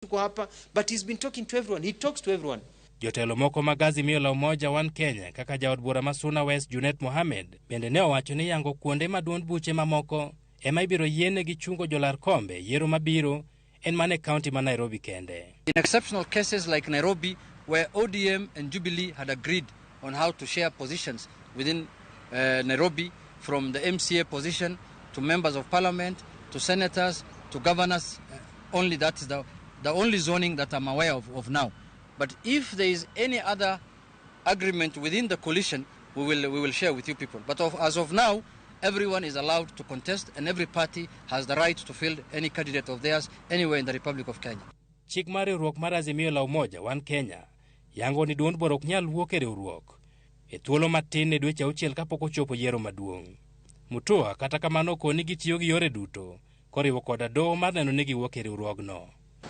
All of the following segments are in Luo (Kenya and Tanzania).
Tuko hapa, but he's been talking to everyone. He talks to everyone. Jotelo moko mag Azimio la Umoja One Kenya kaka jaod bura ma Suna West Junet Mohamed bende ne owacho ni yango kuonde ma duond buche mamoko ema ibiro yienegi chungo jolar kombe yiero mabiro en mana e kaunti ma Nairobi kende. In exceptional cases like Nairobi, where ODM and Jubilee had agreed on how to share positions within Nairobi, from the MCA position to members of parliament, to senators, to governors, only that is the only zoning that I'm aware of now. But if there is any other agreement within the coalition, we will share with you people. But as of now, everyone is allowed to contest and every party has the right to field any candidate of theirs anywhere in the Republic of Kenya. Chik mar riwruok mar Azimio la Umoja One Kenya yango ni duond bura ok nyal wuok e riwruok e thuolo matin ne dweche auchiel kapok ochopo yiero maduong'. Mutua kata kamano okoni gitiyo gi yore duto koriwo koda doho mar neno ni giwuok e riwruogno.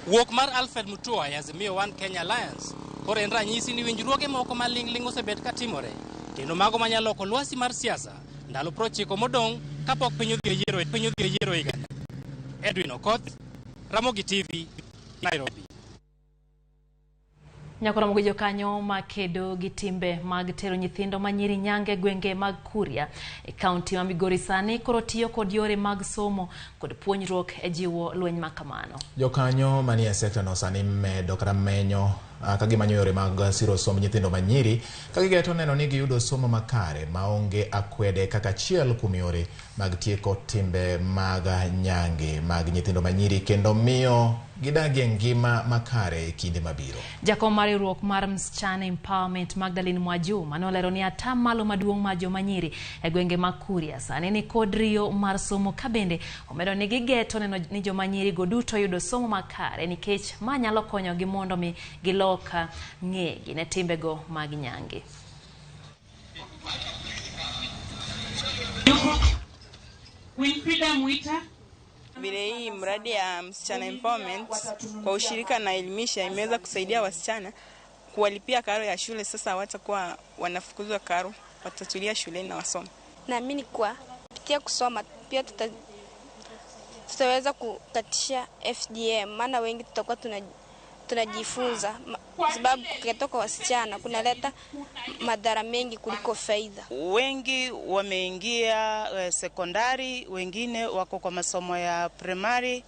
Wuok mar Alfred Mutua e Azimio One Kenya Alliance koro en ranyisi ni winjruoge moko maling'ling' osebet ka timore kendo mago manyalo loko lwasi mar siasa ndalo 90 modong' kapok piny odhi e yiero piny odhi e yiero higani. Edwin Okoth, Ramogi TV, Nairobi. Nyaka romo gi jokanyo makedo gi timbe mag tero nyithindo manyiri nyange e gwenge mag Kuria e kaunti ma Migori sani koro tiyo kod yore mag somo kod puonjruok e jiwo lweny makamano. Jokanyo manie sekta no sani medo kata menyo ka gimanyo yore mag siro somb nyithindo manyiri ka gigeto neno ni giyudo somo makare maonge akwede kaka achiel kuom yore mag tieko timbe mag nyange mag nyithindo manyiri kendo miyo gidagie ngima makare e kinde mabiro. Jakom mar riwruok mar Msichana Empowerment Magdalene Mwajuma nolero ni atamalo maduong' mar joma nyiri e gwenge mag Kuria sani ni kod riyo mar somo ka bende omedo ni gigeto neno ni joma nyiri go duto yudo somo makare nikech ma nyalo konyogi mondo mi gilok ng'egi ne timbego mag nyange. Winfrida Mwita. Vile hii mradi ya Msichana Empowerment kwa ushirika na Elimisha imeweza kusaidia wasichana kuwalipia karo ya shule. Sasa hawatakuwa wanafukuzwa karo, watatulia shuleni na wasome. Naamini kwa kupitia kusoma pia tutaweza kukatisha FGM, maana wengi tutakuwa tunajifunza kwa sababu kukeketwa kwa wasichana kunaleta madhara mengi kuliko faida. Wengi wameingia sekondari, wengine wako kwa masomo ya primary.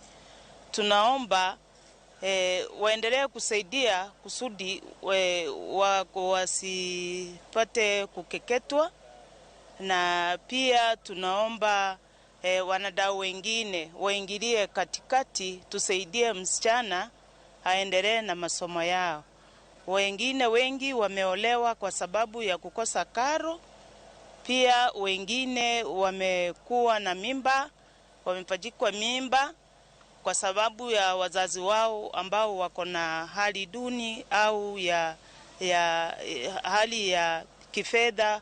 Tunaomba waendelee kusaidia kusudi wako wasipate kukeketwa, na pia tunaomba wanadau wengine waingilie katikati, tusaidie msichana aendelee na masomo yao. Wengine wengi wameolewa kwa sababu ya kukosa karo, pia wengine wamekuwa na mimba, wamepachikwa mimba kwa sababu ya wazazi wao ambao wako na hali duni au ya hali ya kifedha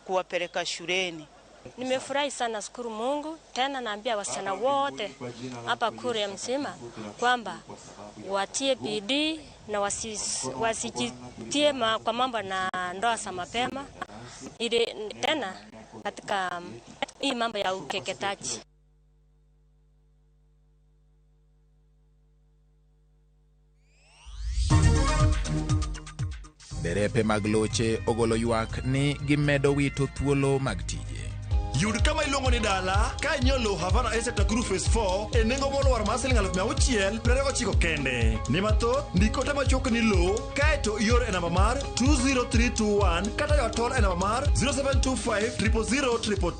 kuwapeleka shuleni. Nimefurahi sana, shukuru Mungu. Tena naambia wasichana wote hapa Kuria mzima kwamba watie bidii na wasijitie kwa mambo na ndoa za mapema, ili tena katika hii mambo ya ukeketaji. Derepe mag loche ogolo ywak ni gimedo wito thuolo mag tije. Yud kama iluongo ni dala ka inyiewo lowo Havana Estate Nakuru Phase 4 e nengo molwar mar siling 629,000 kende. Ne mathoth, ndik ote machuok ni lowo kaeto ior e namba mar 20321 kata yo tol e namba mar 0725 000 222.